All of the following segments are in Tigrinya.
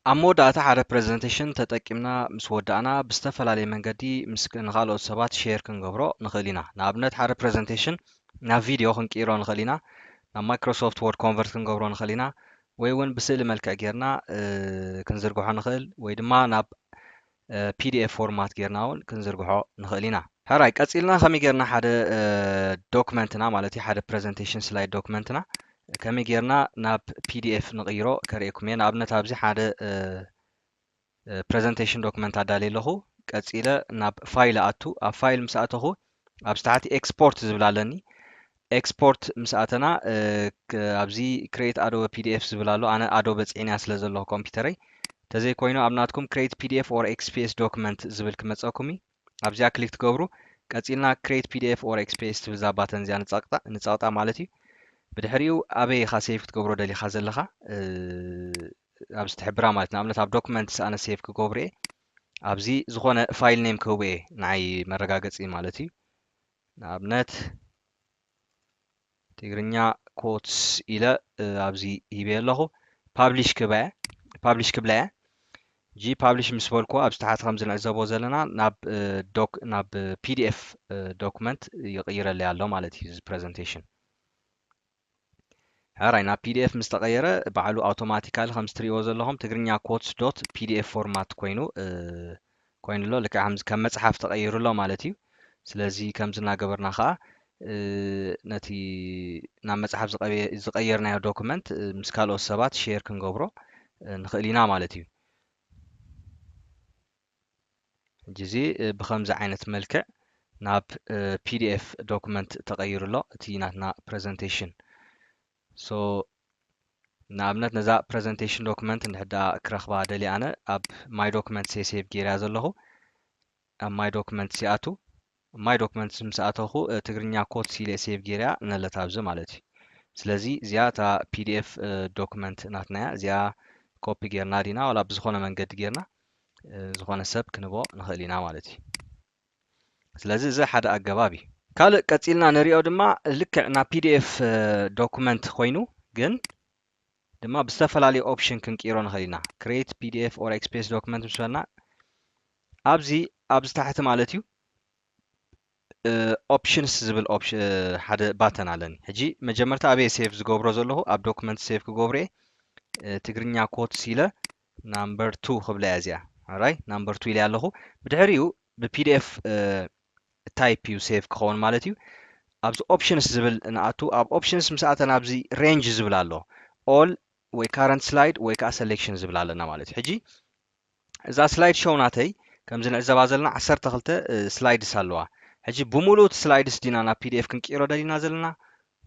ኣብ መወዳእታ ሓደ ፕረዘንቴሽን ተጠቂምና ምስ ወዳእና ብዝተፈላለየ መንገዲ ምስ ንኻልኦት ሰባት ሼር ክንገብሮ ንኽእል ኢና። ንኣብነት ሓደ ፕረዘንቴሽን ናብ ቪድዮ ክንቅይሮ ንኽእል ኢና፣ ናብ ማይክሮሶፍት ወርድ ኮንቨርት ክንገብሮ ንኽእል ኢና፣ ወይ እውን ብስእሊ መልክዕ ጌርና ክንዝርግሖ ንኽእል ወይ ድማ ናብ ፒዲኤፍ ፎርማት ጌርና እውን ክንዝርግሖ ንኽእል ኢና። ሕራይ ቀጺልና ከመይ ጌርና ሓደ ዶክመንትና ማለት እዩ ሓደ ፕረዘንቴሽን ስላይድ ዶክመንትና ከመይ ጌርና ናብ ፒዲኤፍ ንቕይሮ ከርእየኩም እየ። ንኣብነት ኣብዚ ሓደ ፕረዘንቴሽን ዶክመንት ኣዳልየ ኣለኹ። ቀጺለ ናብ ፋይል ኣቱ። ኣብ ፋይል ምስ ኣተኹ ኣብዚ ታሕቲ ኤክስፖርት ዝብል ኣለኒ። ኤክስፖርት ምስ ኣተና ኣብዚ ክሬት ኣዶበ ፒዲኤፍ ዝብል ኣሎ። ኣነ ኣዶበ ጽዒንያ ስለ ዘለኹ ኮምፒውተረይ፣ ተዘይኮይኑ ኣብ ናትኩም ክሬት ፒዲኤፍ ኦር ኤክስፒኤስ ዶክመንት ዝብል ክመጸኩም እዩ። ኣብዚኣ ክሊክ ትገብሩ። ቀጺልና ክሬት ፒዲኤፍ ኦር ኤክስፒኤስ ትብል እዛ ባተን እዚኣ ንጸቕጣ ማለት እዩ። ብድሕሪኡ ኣበይ ኢኻ ሴቭ ክትገብሮ ደሊኻ ዘለኻ ኣብዚ ትሕብራ ማለት ንኣብነት ኣብ ዶክመንትስ ኣነ ሴቭ ክገብሮ እየ። ኣብዚ ዝኾነ ፋይል ኔም ክህቦ እየ ንዓይ መረጋገጺ ማለት እዩ። ንኣብነት ትግርኛ ኮትስ ኢለ ኣብዚ ሂበ ኣለኹ። ፓብሊሽ ክባ ፓብሊሽ ክብላ እያ። ጂ ፓብሊሽ ምስ በልኩ ኣብዚ ታሕቲ ከም ዝንዕዘቦ ዘለና ናብ ዶክ ናብ ፒዲኤፍ ዶክመንት ይቕይረለይ ኣሎ ማለት እዩ እዚ ፕረዘንቴሽን። ሕራይ ናብ ፒዲኤፍ ምስ ተቐየረ ባዕሉ ኣውቶማቲካሊ ከም እትሪእዎ ዘለኹም ትግርኛ ኮትስ ዶት ፒዲኤፍ ፎርማት ኮይኑ ኮይኑ ኣሎ። ልክዕ ከምዚ ከም መጽሓፍ ተቐይሩ ኣሎ ማለት እዩ። ስለዚ ከምዚ እናገበርና ኸዓ ነቲ ናብ መጽሓፍ ዝቐየርናዮ ዶክመንት ምስ ካልኦት ሰባት ሼር ክንገብሮ ንኽእል ኢና ማለት እዩ። ሕጂ እዚ ብኸምዚ ዓይነት መልክዕ ናብ ፒዲኤፍ ዶክመንት ተቐይሩ ኣሎ እቲ ናትና ፕረዘንቴሽን። ሶ ንኣብነት ነዛ ፕረዘንቴሽን ዶክመንት እንድሕር ደኣ ክረኽባ ደልየ ኣነ ኣብ ማይ ዶክመንትስ እየ ሴቭ ገይረያ ዘለኹ። ኣብ ማይ ዶክመንትስ ይኣቱ። ማይ ዶክመንትስ ምስ ኣተኹ ትግርኛ ኮትስ ኢለ እየ ሴቭ ገይረያ ነለታ ኣብዚ ማለት እዩ። ስለዚ እዚኣ እታ ፒዲኤፍ ዶክመንት ናትና እያ። እዚኣ ኮፒ ጌርና ዲና ዋላ ብዝኾነ መንገዲ ጌርና ዝኾነ ሰብ ክንቦ ንኽእል ኢና ማለት እዩ። ስለዚ እዚ ሓደ ኣገባብ እዩ። ካልእ ቀጺልና ንሪኦ ድማ ልክዕ ናብ ፒዲኤፍ ዶክመንት ኮይኑ ግን ድማ ብዝተፈላለዩ ኦፕሽን ክንቅይሮ ንኽእል ኢና። ክሬት ፒዲኤፍ ኦር ኤክስፒኤስ ዶክመንት ምስ በልና ኣብዚ ኣብዚ ታሕቲ ማለት እዩ ኦፕሽንስ ዝብል ሓደ ባተን ኣለኒ። ሕጂ መጀመርታ ኣበየ ሴቭ ዝገብሮ ዘለኹ ኣብ ዶክመንት ሴቭ ክገብሮ እየ። ትግርኛ ኮትስ ኢለ ናምበር ቱ ክብላ እያ እዚኣ። ራይ ናምበር ቱ ኢለ ኣለኹ። ብድሕሪኡ ብፒዲኤፍ ታይፕ እዩ ሴቭ ክኸውን ማለት እዩ። ኣብዚ ኦፕሽንስ ዝብል ንኣቱ። ኣብ ኦፕሽንስ ምስ ኣተና ኣብዚ ሬንጅ ዝብል ኣሎ። ኦል ወይ ካረንት ስላይድ ወይ ከዓ ሰሌክሽን ዝብል ኣለና ማለት እዩ። ሕጂ እዛ ስላይድ ሾው ናተይ ከምዚ ንዕዘባ ዘለና ዓሰርተ ክልተ ስላይድስ ኣለዋ። ሕጂ ብምሉእ እቲ ስላይድስ ዲና ናብ ፒዲኤፍ ክንቅይሮ ደሊና ዘለና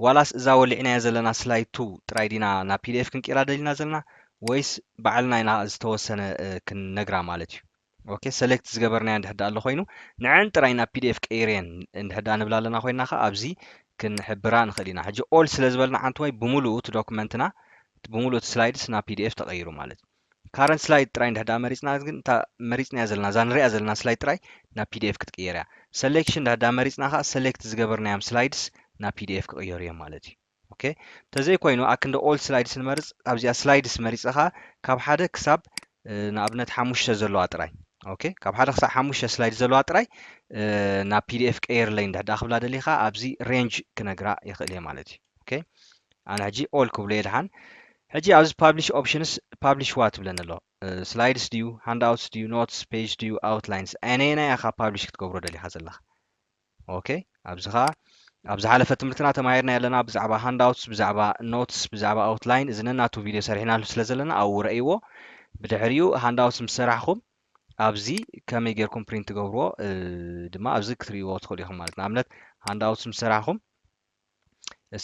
ዋላስ እዛ ወሊዕናያ ዘለና ስላይድ ቱ ጥራይ ዲና ናብ ፒዲኤፍ ክንቅይራ ደሊና ዘለና ወይስ ባዕልና ኢና ዝተወሰነ ክንነግራ ማለት እዩ። ኦኬ ሰሌክት ዝገበርናዮ እንድሕር ደኣ ኣሎ ኮይኑ ንዐን ጥራይ ናብ ፒዲኤፍ ቀይረየን እንድሕር ደኣ ንብላ ኣለና ኮይና ከ ኣብዚ ክንሕብራ ንኽእል ኢና። ሕጂ ኦል ስለ ዝበልና ሓንቲ ወይ ብምሉኡ እቲ ዶክመንትና ብምሉኡ እቲ ስላይድስ ናብ ፒዲኤፍ ተቐይሩ ማለት እዩ። ካረንት ስላይድ ጥራይ እንድሕር ደኣ መሪፅና ግን እታ መሪፅናያ ዘለና እዛ ንሪኣ ዘለና ስላይድ ጥራይ ናብ ፒዲኤፍ ክትቅየር እያ። ሰሌክሽን እንድሕር ደኣ መሪፅና ከዓ ሰሌክት ዝገበርናዮም ስላይድስ ናብ ፒዲኤፍ ክቕየሩ እዮም ማለት እዩ። ኦኬ እንተዘይኮይኑ ኣክንዲ ኦል ስላይድስ ንመርፅ ኣብዚኣ ስላይድስ መሪፅኻ ካብ ሓደ ክሳብ ንኣብነት ሓሙሽተ ዘለዋ ጥራይ ኦኬ ካብ ሓደ ክሳብ ሓሙሽተ ስላይድ ዘለዋ ጥራይ ናብ ፒዲኤፍ ቀየርለይ እንድሕር ደኣ ክብላ ደሊኻ ኣብዚ ሬንጅ ክነግራ ይኽእል እየ ማለት እዩ። ኦኬ ኣነ ሕጂ ኦል ክብሎ እየ ድሓን። ሕጂ ኣብዚ ፓብሊሽ ኦፕሽንስ ፓብሊሽ ዋት ትብለኒ ኣሎ። ስላይድስ ድዩ፣ ሃንድኣውትስ ድዩ፣ ኖትስ፣ ፔጅ ድዩ፣ ኣውትላይንስ ኣየናየናይ ኢኻ ፓብሊሽ ክትገብሮ ደሊኻ ዘለኻ? ኦኬ ኣብዚ ኸዓ ኣብ ዝሓለፈ ትምህርትና ተማሂርና ኣለና ብዛዕባ ሃንድኣውትስ፣ ብዛዕባ ኖትስ፣ ብዛዕባ ኣውትላይን እዚ ነናቱ ቪድዮ ሰሪሕናሉ ስለ ዘለና ኣብኡ ረእይዎ። ብድሕሪኡ ሃንድኣውትስ ምስ ሰራሕኹም ኣብዚ ከመይ ጌርኩም ፕሪንት ትገብርዎ ድማ ኣብዚ ክትርእይዎ ትኽእሉ ኢኹም ማለት ንኣብነት ሃንድኣውትስ ምስ ሰራሕኹም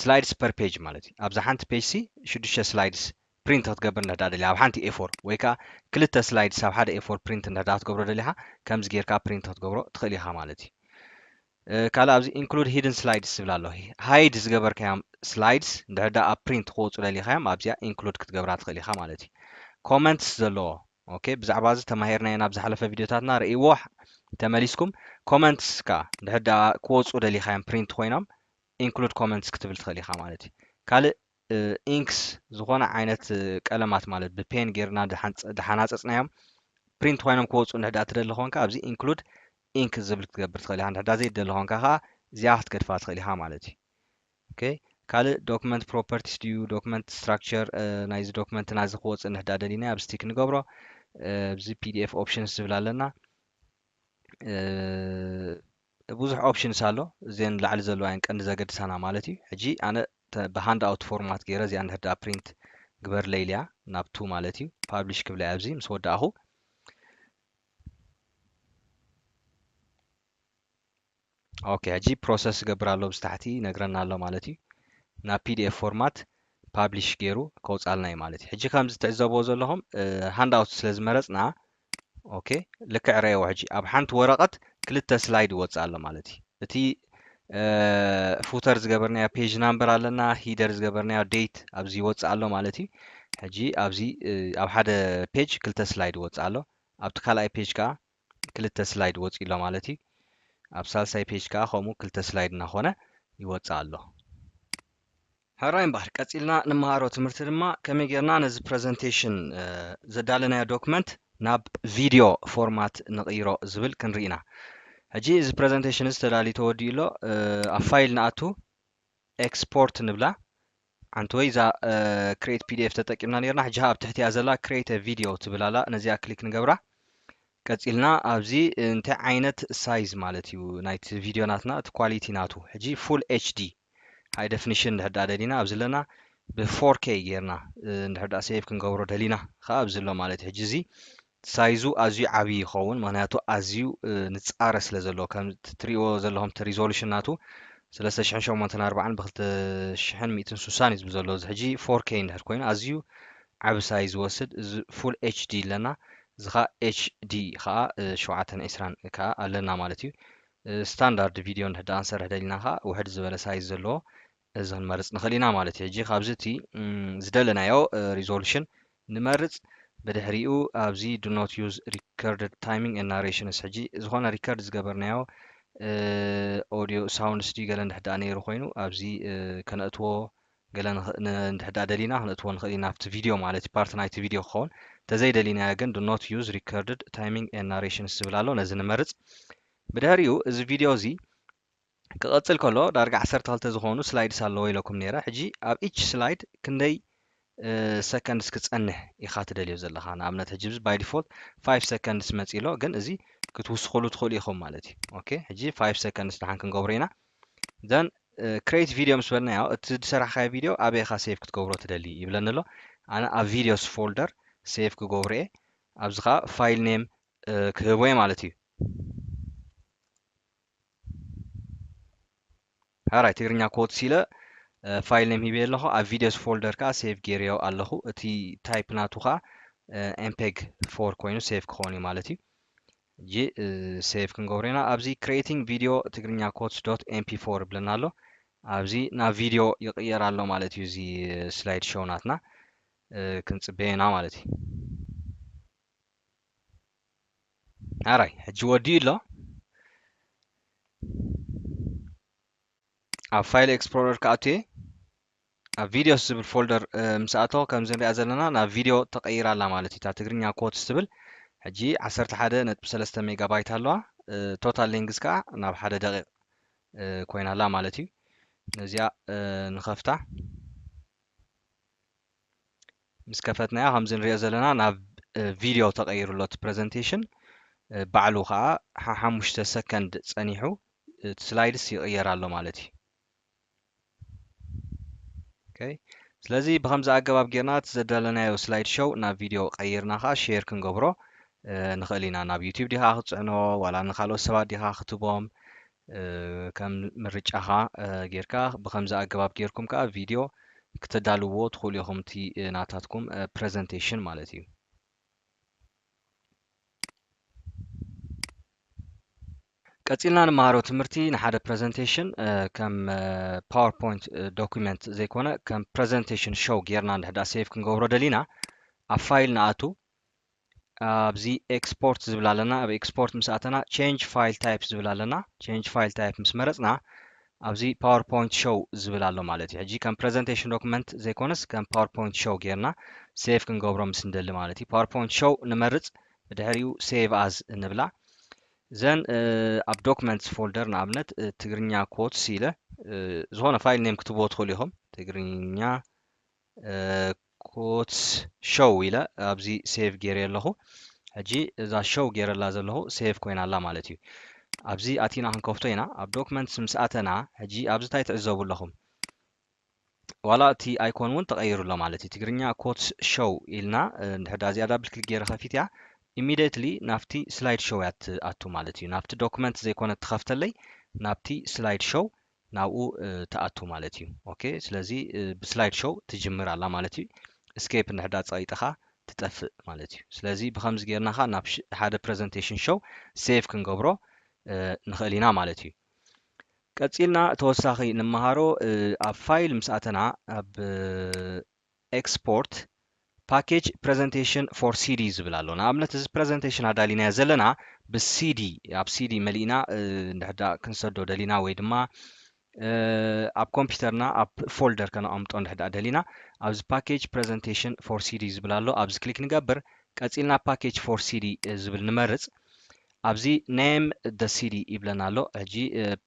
ስላይድስ ፐር ፔጅ ማለት እዩ። ኣብዛ ሓንቲ ፔጅ ሲ ሽዱሽተ ስላይድስ ፕሪንት ክትገብር እንድሕር ደኣ ደልያ ኣብ ሓንቲ ኤፎር ወይ ከዓ ክልተ ስላይድስ ኣብ ሓደ ኤፎር ፕሪንት እንድሕር ደኣ ክትገብሮ ደሊኻ ከምዚ ጌርካ ፕሪንት ክትገብሮ ትኽእል ኢኻ ማለት እዩ። ካልእ ኣብዚ ኢንክሉድ ሂድን ስላይድስ ዝብል ኣሎ። ሃይድ ዝገበርካዮም ስላይድስ እንድሕር ደኣ ኣብ ፕሪንት ክወፁ ደሊኻዮም ኣብዚኣ ኢንክሉድ ክትገብራ ትኽእል ኢኻ ማለት እዩ። ኮመንትስ ዘለዎ ኦኬ ብዛዕባ እዚ ተማሂርናዮ ናብ ዝሓለፈ ቪድዮታትና ርእይዎ ተመሊስኩም። ኮመንትስ ከ እንድሕር ደኣ ክወፁ ደሊኻዮም ፕሪንት ኮይኖም ኢንክሉድ ኮመንትስ ክትብል ትኽእል ኢኻ ማለት እዩ። ካልእ ኢንክስ ዝኾነ ዓይነት ቀለማት ማለት ብፔን ጌርና ድሓናፀፅናዮም ፕሪንት ኮይኖም ክወፁ እንድሕዳ ትደሊ ኾንካ ኣብዚ ኢንክሉድ ኢንክ ዝብል ክትገብር ትኽእል ኢኻ። እንድሕዳ ዘይትደሊ ኾንካ ከዓ እዚኣ ክትገድፋ ትኽእል ኢኻ ማለት እዩ። ካልእ ዶክመንት ፕሮፐርቲስ ድዩ ዶክመንት ስትራክቸር ናይዚ ዶክመንትና እዚ ክወፅእ እንድሕዳ ደሊና ኣብዚ ቲክ ንገብሮ። ኣብዚ ፒዲኤፍ ኦፕሽንስ ዝብል ኣለና። ብዙሕ ኦፕሽንስ ኣሎ። እዚአን ላዕሊ ዘለዋ እየን ቀንዲ ዘገድሳና ማለት እዩ። ሕጂ ኣነ ብሃንድ ኣውት ፎርማት ገይረ እዚኣ እንድሕር ደኣ ፕሪንት ግበርለይ ኢለያ ናብ ቱ ማለት እዩ። ፓብሊሽ ክብላ ኣብዚ ምስ ወዳእኹ ኦኬ፣ ሕጂ ፕሮሰስ ይገብር ኣሎ፣ ብዝታሕቲ ይነግረና ኣሎ ማለት እዩ። ናብ ፒዲኤፍ ፎርማት ፓብሊሽ ገይሩ ከውፃልና እዩ ማለት እዩ። ሕጂ ከምዚ ትዕዘብዎ ዘለኹም ሃንድ ኣውት ስለ ዝመረፅና ኦኬ፣ ልክዕ ረእዎ። ሕጂ ኣብ ሓንቲ ወረቐት ክልተ ስላይድ ይወፅእ ኣሎ ማለት እዩ። እቲ ፉተር ዝገበርናዮ ፔጅ ናምበር ኣለና፣ ሂደር ዝገበርናዮ ዴት ኣብዚ ይወፅእ ኣሎ ማለት እዩ። ሕጂ ኣብዚ ኣብ ሓደ ፔጅ ክልተ ስላይድ ይወፅእ ኣሎ። ኣብቲ ካልኣይ ፔጅ ከዓ ክልተ ስላይድ ወፂኡ ኣሎ ማለት እዩ። ኣብ ሳልሳይ ፔጅ ከዓ ከምኡ ክልተ ስላይድ እናኾነ ይወፅእ ኣሎ። ሕራይ እምበኣር ቀፂልና ንመሃሮ ትምህርቲ ድማ ከመይ ጌርና ነዚ ፕረዘንቴሽን ዘዳለናዮ ዶክመንት ናብ ቪድዮ ፎርማት ንቕይሮ ዝብል ክንርኢ ኢና። ሕጂ እዚ ፕረዘንቴሽን እዚ ተዳልዩ ተወዲኡ ኣሎ። ኣብ ፋይል ንኣቱ ኤክስፖርት ንብላ። ሓንቲ ወይ እዛ ክሬት ፒዲኤፍ ተጠቂምና ነርና። ሕጂ ኣብ ትሕቲያ ዘላ ክሬት ቪድዮ ትብል ኣላ። ነዚኣ ክሊክ ንገብራ። ቀፂልና ኣብዚ እንታይ ዓይነት ሳይዝ ማለት እዩ ናይቲ ቪድዮ ናትና እቲ ኳሊቲ ናቱ ሕጂ ፉል ኤችዲ ሃይ ደፊኒሽን እንድሕር ደኣ ደሊና ኣብዚ ኣለና ብ ፎር ኬ ጌርና እንድሕር ደኣ ሴቭ ክንገብሮ ደሊና ከዓ ኣብዚ ኣሎ ማለት እዩ። ሕጂ እዚ ሳይዙ ኣዝዩ ዓብዪ ይኸውን፣ ምኽንያቱ ኣዝዩ ንፃረ ስለ ዘሎ ከም ትሪእዎ ዘለኹም እቲ ሪዞሉሽን ናቱ ሰለስተ ሽሕን ሸሞንተን ኣርባዓን ብ ክልተ ሽሕን ሚእትን ሱሳን እዩ ዝብል ዘሎ። እዚ ሕጂ ፎር ኬ እንድሕር ኮይኑ ኣዝዩ ዓቢ ሳይዝ ዝወስድ እዚ ፉል ኤችዲ ኣለና። እዚ ከዓ ኤችዲ ከዓ ሸውዓተን ዕስራን ከዓ ኣለና ማለት እዩ። ስታንዳርድ ቪድዮ እንድሕር ደኣ ክንሰርሕ ደሊና ከዓ ውሕድ ዝበለ ሳይዝ ዘለዎ እዚ ክንመርፅ ንኽእል ኢና ማለት እዩ። ሕጂ ካብዚ እቲ ዝደለናዮ ሪዞሉሽን ንመርፅ። ብድሕሪኡ ኣብዚ do not use recorded timing and narrations ሕጂ ዝኾነ ሪከርድ ዝገበርናዮ ኦዲዮ ሳውንድስ ድዩ ገለ እንድሕር ደኣ ነይሩ ኮይኑ ኣብዚ ከነእትዎ ገለ እንድሕር ደኣ ደሊና ክነእትዎ ንኽእል ኢና ኣብቲ ቪድዮ ማለት እዩ። ፓርት ናይቲ ቪድዮ ክኸውን እንተዘይደሊናዮ ግን do not use recorded timing and narrations ዝብል ኣሎ። ነዚ ንመርፅ። ብድሕሪኡ እዚ ቪድዮ እዚ ክቐፅል ከሎ ዳርጋ ዓሰርተ ክልተ ዝኾኑ ስላይድስ ኣለዎ ኢለኩም ነይረ። ሕጂ ኣብ ኢች ስላይድ ክንደይ ሰከንድስ ክፀንሕ ኢኻ ትደልዮ ዘለኻ? ንኣብነት ሕጂ ባይ ዲፎልት ፋይቭ ሰከንድስ መፂ ኣሎ፣ ግን እዚ ክትውስኽሉ ትኽእሉ ኢኹም ማለት እዩ። ኦኬ፣ ሕጂ ፋይቭ ሰከንድስ ደሓን ክንገብሮ ኢና። ዘን ክሬት ቪድዮ ምስ በልናዮ እቲ ዝሰራሕካዮ ቪድዮ ኣበይ ኢኻ ሴቭ ክትገብሮ ትደሊ ይብለኒ ኣሎ። ኣነ ኣብ ቪድዮስ ፎልደር ሴቭ ክገብሮ እየ። ኣብዚ ኸዓ ፋይል ኔም ክህቦ እየ ማለት እዩ። ሕራይ ትግርኛ ኮትስ ኢለ ፋይል ኔም ሂበ ኣለኹ። ኣብ ቪድዮስ ፎልደር ከዓ ሴቭ ገይረዮ ኣለኹ። እቲ ታይፕ ናቱ ከዓ ኤምፔግ ፎር ኮይኑ ሴቭ ክኸውን እዩ ማለት እዩ። ሕጂ ሴቭ ክንገብሮ ኢና። ኣብዚ ክሬቲንግ ቪድዮ ትግርኛ ኮትስ ዶት ኤምፒ ፎር ይብለና ኣሎ። ኣብዚ ናብ ቪድዮ ይቕየር ኣሎ ማለት እዩ። እዚ ስላይድ ሾው ናትና ክንፅበየና ማለት እዩ። ኣራይ ሕጂ ወዲኡ ኣሎ። ኣብ ፋይል ኤክስፕሎረር ክኣቱ እየ። ኣብ ቪድዮስ ዝብል ፎልደር ምስ ኣተወ ከምዚ ንሪኣ ዘለና ናብ ቪድዮ ተቐይራ ኣላ ማለት እዩ። እታ ትግርኛ ኮትስ ትብል ሕጂ ዓሰርተ ሓደ ነጥቢ ሰለስተ ሜጋባይት ኣለዋ። ቶታል ሌንግዝ ከዓ ናብ ሓደ ደቂቕ ኮይና ኣላ ማለት እዩ። ነዚኣ ንኸፍታ። ምስ ከፈትናያ ከምዚ ንሪኦ ዘለና ናብ ቪድዮ ተቐይሩ ኣሎ እቲ ፕረዘንቴሽን። ባዕሉ ከዓ ሓሙሽተ ሰከንድ ፀኒሑ እቲ ስላይድስ ይቕየር ኣሎ ማለት እዩ። ስለዚ ብከምዚ ኣገባብ ጌርና እቲ ዘዳለናዮ ስላይድ ሾው ናብ ቪድዮ ቀይርና ከዓ ሼር ክንገብሮ ንኽእል ኢና። ናብ ዩቲብ ዲኻ ክትፅዕኖ ዋላ ንካልኦት ሰባት ዲኻ ክትቦም ከም ምርጫኻ ጌርካ ብከምዚ ኣገባብ ጌርኩም ከዓ ቪድዮ ክተዳልውዎ ትኽእሉ ኢኹም። እቲ ናታትኩም ፕረዘንቴሽን ማለት እዩ። ቀፂልና ንመሃሮ ትምህርቲ ንሓደ ፕረዘንቴሽን ከም ፓወርፖይንት ዶኩመንት ዘይኮነ ከም ፕረዘንቴሽን ሾው ጌርና እንድሕዳ ሴቭ ክንገብሮ ደሊና ኣብ ፋይል ንኣቱ። ኣብዚ ኤክስፖርት ዝብል ኣለና። ኣብ ኤክስፖርት ምስ ኣተና ቼንጅ ፋይል ታይፕ ዝብል ኣለና። ቼንጅ ፋይል ታይፕ ምስ መረፅና ኣብዚ ፓወርፖይንት ሾው ዝብል ኣሎ ማለት እዩ። ሕጂ ከም ፕረዘንቴሽን ዶክመንት ዘይኮነስ ከም ፓወርፖይንት ሾው ጌርና ሴቭ ክንገብሮ ምስ እንደሊ ማለት እዩ። ፓወርፖይንት ሾው ንመርጽ፣ ብድሕሪኡ ሴቭ ኣዝ ንብላ። ዘን ኣብ ዶክመንትስ ፎልደር ንኣብነት ትግርኛ ኮትስ ኢለ ዝኾነ ፋይል ኔም ክትብዎ ትኽእሉ ኢኹም። ትግርኛ ኮትስ ሾው ኢለ ኣብዚ ሴቭ ገይረ ኣለኹ። ሕጂ እዛ ሾው ገይረላ ዘለኹ ሴቭ ኮይና ኣላ ማለት እዩ። ኣብዚ ኣቲና ክንከፍቶ ኢና። ኣብ ዶክመንትስ ምስ ኣተና ሕጂ ኣብዚ እንታይ ትዕዘቡ ኣለኹም? ዋላ እቲ ኣይኮን እውን ተቐይሩ ኣሎ ማለት እዩ። ትግርኛ ኮትስ ሾው ኢልና እንድሕዳ እዚኣ ዳብል ክሊክ ገይረ ከፊት እያ። ኢሚዲየትሊ ናብቲ ስላይድ ሾው እያ ትኣቱ ማለት እዩ። ናብቲ ዶክመንት ዘይኮነ ትኸፍተለይ፣ ናብቲ ስላይድ ሾው ናብኡ ትኣቱ ማለት እዩ። ኦኬ፣ ስለዚ ብስላይድ ሾው ትጅምር ኣላ ማለት እዩ። ስኬፕ እንድሕዳ ፀቂጥኻ ትጠፍእ ማለት እዩ። ስለዚ ብከምዚ ጌርና ኻ ናብ ሓደ ፕረዘንቴሽን ሾው ሴቭ ክንገብሮ ንኽእል ኢና ማለት እዩ። ቀፂልና ተወሳኺ ንመሃሮ። ኣብ ፋይል ምስ ኣተና ኣብ ኤክስፖርት ፓኬጅ ፕረዘንቴሽን ፎር ሲዲ ዝብል ኣሎ። ንኣብነት እዚ ፕረዘንቴሽን ኣዳሊናዮ ዘለና ብሲዲ፣ ኣብ ሲዲ መሊእና እንድሕዳ ክንሰዶ ደሊና ወይ ድማ ኣብ ኮምፒውተርና ኣብ ፎልደር ከነቐምጦ እንድሕዳ ደሊና ኣብዚ ፓኬጅ ፕረዘንቴሽን ፎር ሲዲ ዝብል ኣሎ። ኣብዚ ክሊክ ንገብር። ቀፂልና ፓኬጅ ፎር ሲዲ ዝብል ንመርፅ። ኣብዚ ኔም ደ ሲዲ ይብለና ኣሎ። ሕጂ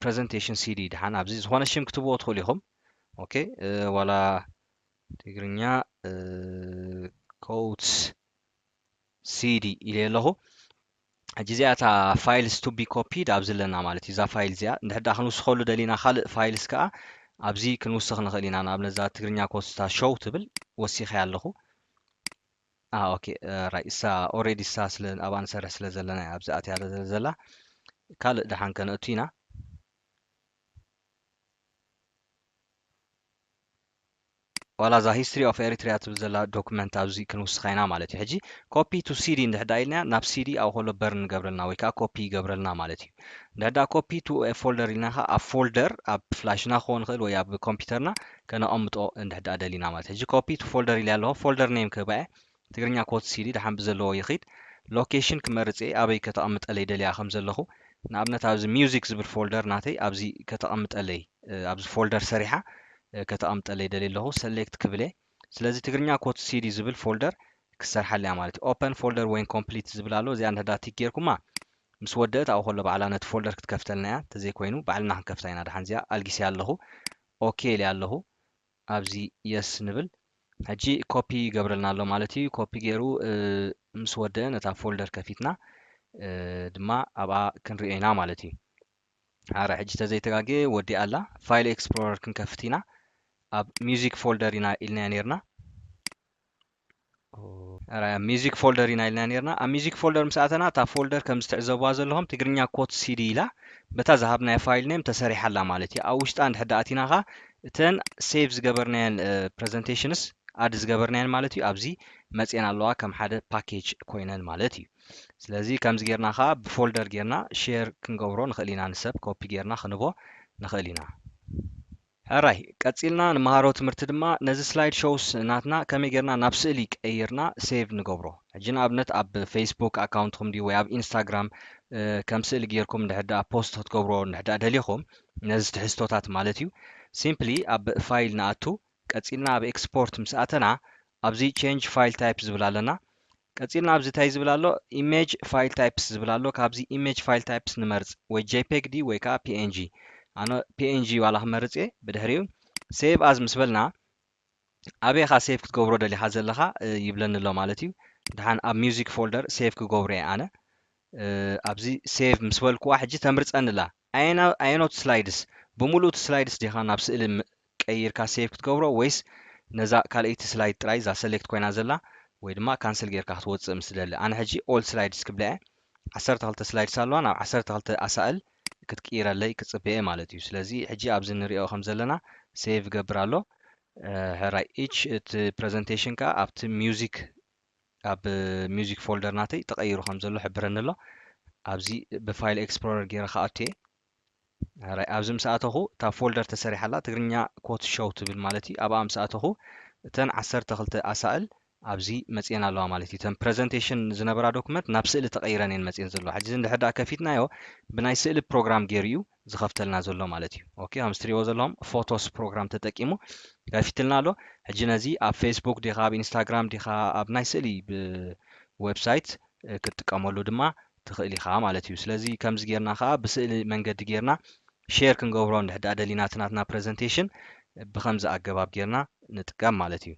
ፕረዘንቴሽን ሲዲ ድሓን ኣብዚ ዝኾነ ሽም ክትብዎ ትኽእሉ ኢኹም። ኦኬ፣ ዋላ ትግርኛ ኮትስ ሲዲ ኢለ ኣለኹ። ሕጂ እዚኣ እታ ፋይልስ ቱ ቢ ኮፒድ ኣብዚ ኣለና ማለት እዩ። እዛ ፋይል እዚኣ እንድሕዳ ክንውስኸሉ ደሊና ካልእ ፋይልስ ከዓ ኣብዚ ክንውስኽ ንኽእል ኢና። ንኣብነት እዛ ትግርኛ ኮትስ እታ ሾው ትብል ወሲኸያ ኣለኹ። ኦኬ፣ ራይ እሳ ኦሬዲ እሳ ስለ ኣብኣ ንሰርሕ ስለ ዘለና እያ ኣብዚ ኣትያ ዘላ። ካልእ ደሓን ከነእቱ ኢና። ዋላ እዛ ሂስትሪ ኦፍ ኤሪትሪያ ትብል ዘላ ዶክመንት ኣብዚ ክንውስኻ ኢና ማለት እዩ። ሕጂ ኮፒ ቱ ሲዲ እንድሕዳ ኢልና ናብ ሲዲ ኣብኡ ከሎ በርን ንገብረልና ወይ ከዓ ኮፒ ይገብረልና ማለት እዩ። እንድሕዳ ኮፒ ቱ ፎልደር ኢልና ከዓ ኣብ ፎልደር ኣብ ፍላሽና ክኸውን ይኽእል ወይ ኣብ ኮምፒውተርና ከነቐምጦ እንድሕዳ ደሊና ማለት እዩ። ሕጂ ኮፒ ቱ ፎልደር ኢለ ኣለኹ። ፎልደር ኔም ክህባ እየ። ትግርኛ ኮት ሲዲ ደሓን ብዘለዎ ይኺድ። ሎኬሽን ክመርጽ እየ ኣበይ ከተቐምጠለይ ደልያ ከም ዘለኹ። ንኣብነት ኣብዚ ሚውዚክ ዝብል ፎልደር ናተይ ኣብዚ ከተቐምጠለይ ኣብዚ ፎልደር ሰሪሓ ከተቐምጠለይ ደልየ ኣለኹ። ሰሌክት ክብል እየ። ስለዚ ትግርኛ ኮት ሲዲ ዝብል ፎልደር ክሰርሓለያ ማለት እዩ። ኦፐን ፎልደር ወይን ኮምፕሊት ዝብል ኣሎ። እዚኣ እንድሕዳ ቲክ ጌርኩማ ምስ ወደአት ኣብኡ ከሎ ባዕላ ነቲ ፎልደር ክትከፍተልና እያ። እንተዘይኮይኑ ባዕልና ክንከፍታ ኢና። ደሓን እዚኣ ኣልጊሰያ ኣለኹ። ኦኬ ኢለ ኣለኹ። ኣብዚ የስ ንብል። ሕጂ ኮፒ ይገብረልና ኣሎ ማለት እዩ። ኮፒ ገይሩ ምስ ወደአ ነታ ፎልደር ከፊትና ድማ ኣብኣ ክንሪኦ ኢና ማለት እዩ። ኣረ ሕጂ ተዘይተጋጌ ወዲኣ ኣላ። ፋይል ኤክስፕሎረር ክንከፍት ኢና። ኣብ ሚውዚክ ፎልደር ኢና ኢልና ነርና። ሚውዚክ ፎልደር ኢና ኢልና ነርና። ኣብ ሚውዚክ ፎልደር ምስ ኣተና እታ ፎልደር ከም ዝትዕዘብዋ ዘለኹም ትግርኛ ኮት ሲዲ ኢላ በታ ዝሃብናዮ ፋይል ኔም ተሰሪሓ ኣላ ማለት እዩ። ኣብ ውሽጣ እንድሕር ኣቲና ኸዓ እተን ሴቭ ዝገበርናየን ፕረዘንቴሽንስ ኣድ ዝገበርናየን ማለት እዩ ኣብዚ መፅየን ኣለዋ ከም ሓደ ፓኬጅ ኮይነን ማለት እዩ። ስለዚ ከምዚ ጌርና ኸዓ ብፎልደር ጌርና ሼር ክንገብሮ ንኽእል ኢና፣ ንሰብ ኮፒ ጌርና ክንቦ ንኽእል ኢና። ሕራይ ቀጺልና ንመሃሮ ትምህርቲ ድማ ነዚ ስላይድ ሾውስ ናትና ከመይ ጌርና ናብ ስእሊ ቀይርና ሴቭ ንገብሮ። ሕጂ ንኣብነት ኣብ ፌስቡክ ኣካውንትኩም ድዩ ወይ ኣብ ኢንስታግራም ከም ስእሊ ጌርኩም እንድሕር ደኣ ፖስት ክትገብሮ እንድሕር ደኣ ደሊኹም ነዚ ትሕዝቶታት ማለት እዩ። ሲምፕሊ ኣብ ፋይል ንኣቱ፣ ቀጺልና ኣብ ኤክስፖርት ምስ ኣተና ኣብዚ ቼንጅ ፋይል ታይፕ ዝብል ኣለና። ቀጺልና ኣብዚ እንታይ ዝብል ኣሎ? ኢሜጅ ፋይል ታይፕስ ዝብል ኣሎ። ካብዚ ኢሜጅ ፋይል ታይፕስ ንመርጽ ወይ ጄፔግ ድዩ ወይ ከኣ ፒኤንጂ። ኣነ ፒኤንጂ ዋላ ክመርጽ እየ። ብድሕሪኡ ሴቭ ኣዝ ምስ በልና ኣበይ ኢኻ ሴቭ ክትገብሮ ደሊኻ ዘለኻ ይብለኒ ኣሎ ማለት እዩ። ደሓን ኣብ ሚውዚክ ፎልደር ሴቭ ክገብሮ እየ ኣነ። ኣብዚ ሴቭ ምስ በልኩዋ ሕጂ ተምርጸኒ ኣላ። ኣየኖት ስላይድስ? ብምሉእ እቲ ስላይድስ ዲኻ ናብ ስእሊ ቀይርካ ሴቭ ክትገብሮ ወይስ ነዛ ካልኣይቲ ስላይድ ጥራይ እዛ ሰሌክት ኮይና ዘላ ወይ ድማ ካንስል ጌርካ ክትወፅእ ምስ ትደሊ? ኣነ ሕጂ ኦል ስላይድስ ክብላ እየ። ዓሰርተ ክልተ ስላይድስ ኣለዋ፣ ናብ ዓሰርተ ክልተ ኣሳእል ክትቅይረለይ ክፅበ እየ ማለት እዩ። ስለዚ ሕጂ ኣብዚ ንሪኦ ከም ዘለና ሴቭ ይገብር ኣሎ። ሕራይ ኢች እቲ ፕረዘንቴሽን ከዓ ኣብቲ ሚውዚክ ኣብ ሚውዚክ ፎልደር ናተይ ተቐይሩ ከም ዘሎ ሕብረኒ ኣሎ። ኣብዚ ብፋይል ኤክስፕሎረር ገይረ ክኣቱ እየ። ሕራይ ኣብዚ ምስ ኣተኹ እታ ፎልደር ተሰሪሓ ኣላ፣ ትግርኛ ኮት ሾው ትብል ማለት እዩ። ኣብኣ ምስ ኣተኹ እተን ዓሰርተ ክልተ ኣሳእል ኣብዚ መፅየን ኣለዋ ማለት እዩ። እተን ፕረዘንቴሽን ዝነበራ ዶክመንት ናብ ስእሊ ተቐይረን እየን መፅየን ዘለዋ። ሕጂ እንድሕር ደኣ ከፊትናዮ ብናይ ስእሊ ፕሮግራም ገይሩ እዩ ዝኸፍተልና ዘሎ ማለት እዩ። ኦኬ፣ ከምዚ ትሪእዎ ዘለኹም ፎቶስ ፕሮግራም ተጠቂሙ ከፊትልና ኣሎ። ሕጂ ነዚ ኣብ ፌስቡክ ዲኻ፣ ኣብ ኢንስታግራም ዲኻ፣ ኣብ ናይ ስእሊ ብ-፣ ዌብሳይት፣ እ፣ ክትጥቀመሉ ድማ ትኽእል ኢኻ ማለት እዩ። ስለዚ ከምዚ ጌርና ኸዓ ብስእሊ መንገዲ ጌርና ሼር ክንገብሮ እንድሕር ደኣ ደሊና እቲ ናትና ፕረዘንቴሽን ብኸምዚ ኣገባብ ጌርና ንጥቀም ማለት እዩ።